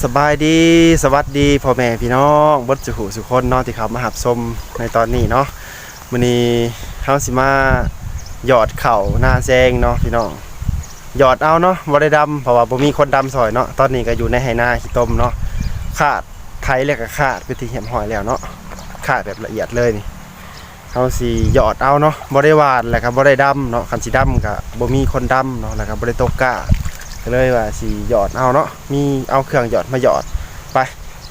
ສະບາຍດີ ສະຫວັດດີພໍ່ແມ່ພີ່ນ້ອງເບິດສູ່ຜູ້ສູ່ຄົນເນາະ ທີ່ເຂົ້າມາຮັບຊົມໃນຕອນນີ້ເນາະ. ມື້ນີ້ເຮົາຊິມາຢອດເຂົ້ານາແຊງເນາະພີ່ນ້ອງ, ຢອດເອົາເນາະ ບໍ່ໄດ້ດຳ ເພາະວ່າບໍ່ມີຄົນດຳຊ່ອຍເນາະ. ຕອນນີ້ກໍຢູ່ໃນໄຮ່ນາຂີ້ຕົມເນາະ, ຄາດ ໄຖແລ້ວກໍຄາດເປັນທີ່ຮຽບຮ້ອຍແລ້ວເນາະ, ຄາດແບບລະອຽດເລີຍນີ້. ເຮົາຊິຢອດເອົາເນາະ, ບໍ່ໄດ້ຫວ່ານ ແລ້ວກໍບໍ່ໄດ້ດຳເນາະ. ຄັນຊິດຳກໍບໍ່ມີຄົນດຳເນາະ, ແລ້ວກໍບໍ່ໄດ້ຕົກກ້າ, ກໍເລີຍວ່າຊິຢອດເອົາເນາະ, ມີເອົາເຄື່ອງຢອດມາຢອດ. ໄປ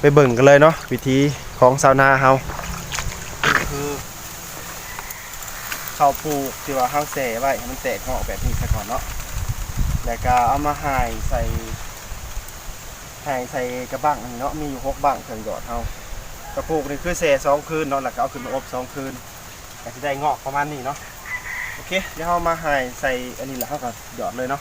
ໄປເບິ່ງກັນເລີຍເນາະ ວິຖີຂອງຊາວນາເຮົາ. ນີ້ຄືເຂົ້າປູກທີ່ວ່າເຮົາແຊ່ໄວ້ໃຫ້ມັນແຕກງອກແບບນີ້ຊະກ່ອນເນາະ, ແລ້ວກໍເອົາມາຮ່າຍໃສ່ ຮ່າຍໃສ່ກະບັ້ງນີ້ເນາະ, ມີຢູ່ຫົກບັ້ງເຄື່ອງຢອດເຮົາ. ກະປູກນີ້ຄືແຊ່ສອງຄືນເນາະ, ແລ້ວກໍເອົາຂຶ້ນມາອົບສອງຄືນ ກໍຊິໄດ້ງອກປະມານນີ້ເນາະ. ໂອເຄ ດຽວເຮົາມາຮ່າຍໃສ່ອັນນີ້ ແລ້ວເຮົາກໍຢອດເລີຍເນາະ.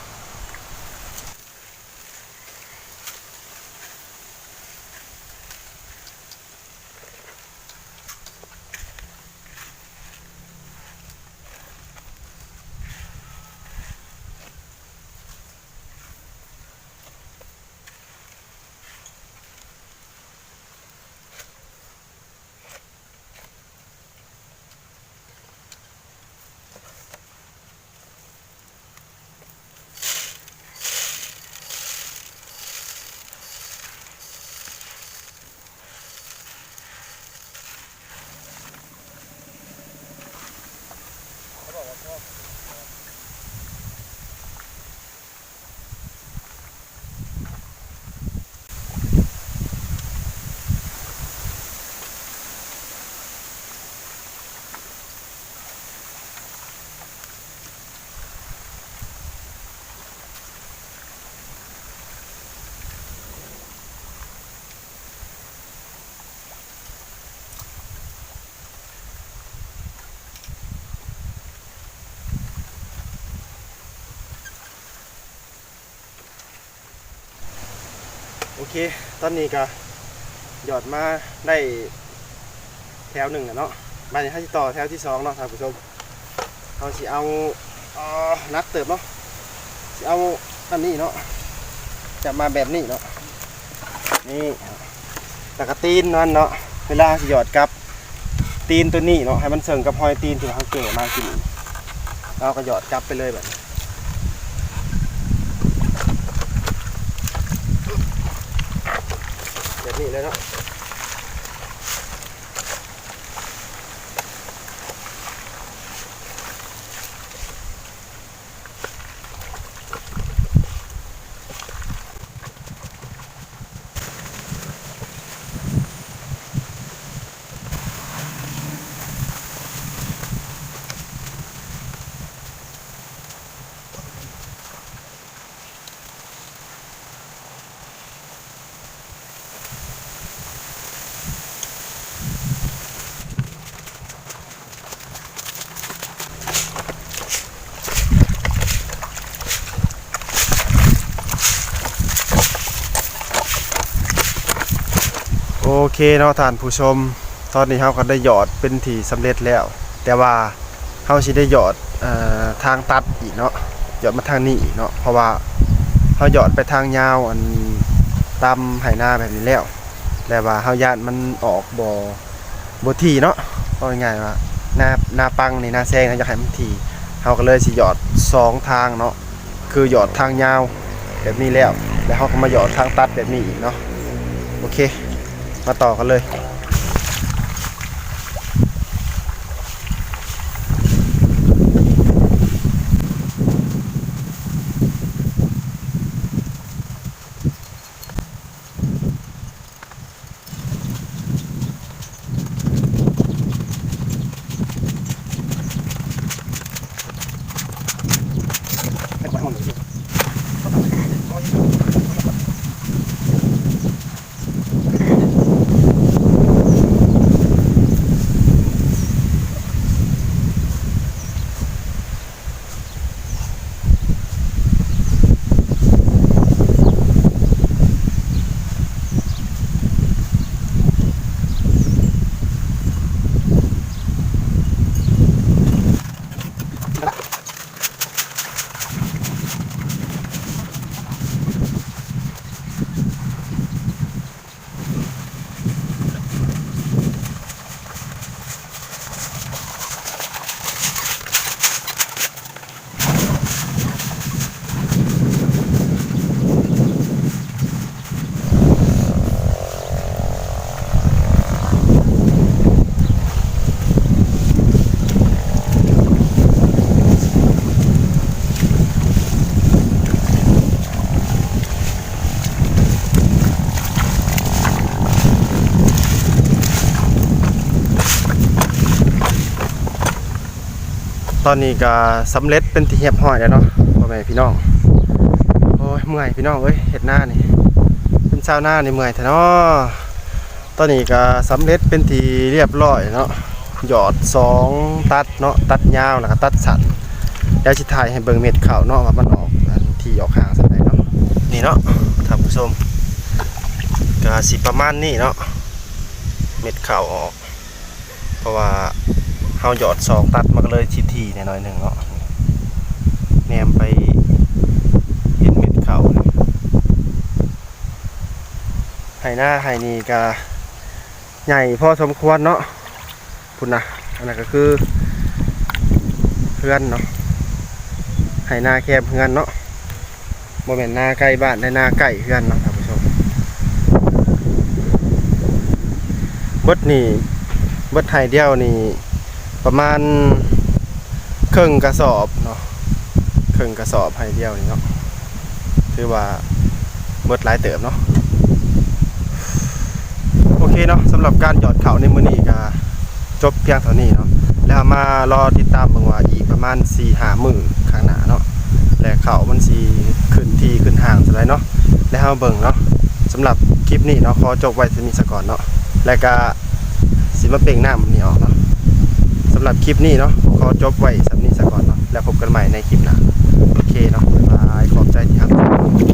ໂອເຄ ຕອນນີ້ກໍຢອດມາໄດ້ແຖວໜຶ່ງແລ້ວເນາະ, ບາດນີ້ເຮົາຊິຕໍ່ແຖວທີສອງເນາະທ່ານຜູ້ຊົມ. ເຮົາຊິເອົາ ເອີ ໜັກເຕີບເນາະ, ຊິເອົາອັນນີ້ເນາະ ຈະມາແບບນີ້ເນາະ, ນີ້ ແລ້ວກໍຕີນມັນເນາະ. ເວລາຊິຢອດກັບ ຕີນຕົວນີ້ເນາະ ໃຫ້ມັນເຊິ່ງກັບຮອຍຕີນທີ່ວ່າເຮົາແກ່ມາກິນ, ເຮົາກໍຢອດກັບໄປເລີຍແບບນີ້ ແບບນີ້ເລີຍເນາະ. ໂອເຄເນາະທ່ານຜູ້ຊົມ, ຕອນນີ້ເຮົາກໍໄດ້ຢອດເປັນທີ່ສຳເລັດແລ້ວ, ແຕ່ວ່າເຮົາຊິໄດ້ຢອດ ເອີ ທາງຕັດອີກເນາະ, ຢອດມາທາງນີ້ອີກເນາະ, ເພາະວ່າເຮົາຢອດໄປທາງຍາວ ອັນ ຕາມໄຮ່ນາແບບນີ້ແລ້ວ ແຕ່ວ່າເຮົາຢ້ານມັນອອກບໍ່ ບໍ່ຖີ່ເນາະ, ເວົ້າງ່າຍໆວ່ານາ ນາປັງນີ້ ນາແຊງ ເຮົາຢາກໃຫ້ມັນຖີ່, ເຮົາກໍເລີຍຊິຢອດສອງທາງເນາະ, ຄືຢອດທາງຍາວແບບນີ້ແລ້ວ ແລ້ວເຮົາກໍມາຢອດທາງຕັດແບບນີ້ອີກເນາະ. ໂອເຄ ມາຕໍ່ກັນເລີຍ. ໂ ຕອນນີ້ກໍສຳເລັດເປັນທີ່ຮຽບຮ້ອຍແລ້ວເນາະ ພໍ່ແມ່ພີ່ນ້ອງ. ໂອ້ຍ ເມື່ອຍພີ່ນ້ອງເອີຍ ເຮັດນານີ້ ເປັນຊາວນານີ້ເມື່ອຍແທ້ເນາະ. ຕອນນີ້ກໍສຳເລັດເປັນທີ່ຮຽບຮ້ອຍເນາະ ຢອດສອງຕັດເນາະ ຕັດຍາວ ແລ້ວກໍຕັດສັ້ນ. ດຽວຊິຖ່າຍໃຫ້ເບິ່ງເມັດເຂົ້າເນາະ ວ່າມັນອອກອັນທີ່ອອກຫ່າງສ່ຳໃດເນາະ. ນີ້ເນາະທ່ານຜູ້ຊົມ ກໍຊິປະມານນີ້ເນາະ ເມັດເຂົ້າອອກ ເພາະວ່າເຮົາຢອດສອງຕັດ ມັນກໍເລີຍຊິຖີ່ແດ່ໜ້ອຍໜຶ່ງເນາະ. ແນມໄປເຫັນເມັດເຂົ້າ ໄຮ່ນາໄຮ່ນີ້ກະໃຫຍ່ພໍສົມຄວນເນາະ. ພຸ້ນນະ ອັນນັ້ນກໍຄືເຮືອນເນາະ ໄຮ່ນາແຄມເຮືອນເນາະ. ບໍ່ແມ່ນນາໃກ້ບ້ານ ແຕ່ນາໃກ້ເຮືອນເນາະທ່ານຜູ້ຊົມ. ເບິດນີ້ ເບິດໄຮ່ດຽວນີ້ປະມານເຄິ່ງກະສອບເນາະ ເຄິ່ງກະສອບໄຮ່ດຽວນີ້ເນາະ ຖືວ່າເບິດຫຼາຍເຕີບເນາະ. ໂອເຄເນາະ ສຳລັບການຢອດເຂົ້າໃນມື້ນີ້ກໍ ຈົບພຽງເທົ່ານີ້ເນາະ ແລ້ວເຮົາມາລໍຕິດຕາມເບິ່ງວ່າອີກປະມານສີ່ຫ້າມື້ຂ້າງໜ້າເນາະ ແລະ ເຂົ້າມັນຊິຂຶ້ນທີ່ຂຶ້ນຫ່າງສ່ຳໃດເນາະ ແລ້ວເຮົາເບິ່ງເນາະ. ສຳລັບຄລິບນີ້ເນາະ ຂໍຈົບໄວ້ສ່ຳນີ້ສາກ່ອນເນາະ ແລະ ກະຊິມາເປັ່ງນ້ຳນີ້ອອກເນາະ. ສຳລັບຄລິບນີ້ເນາະ ຂໍຈົບໄວ້ສ່ຳນີ້ສາກ່ອນເນາະ ແລ້ວພົບກັນໃໝ່ໃນຄລິບໜ້າ. ໂອເຄເນາະ ບາຍບາຍ ຂອບໃຈທີ່ຮັບ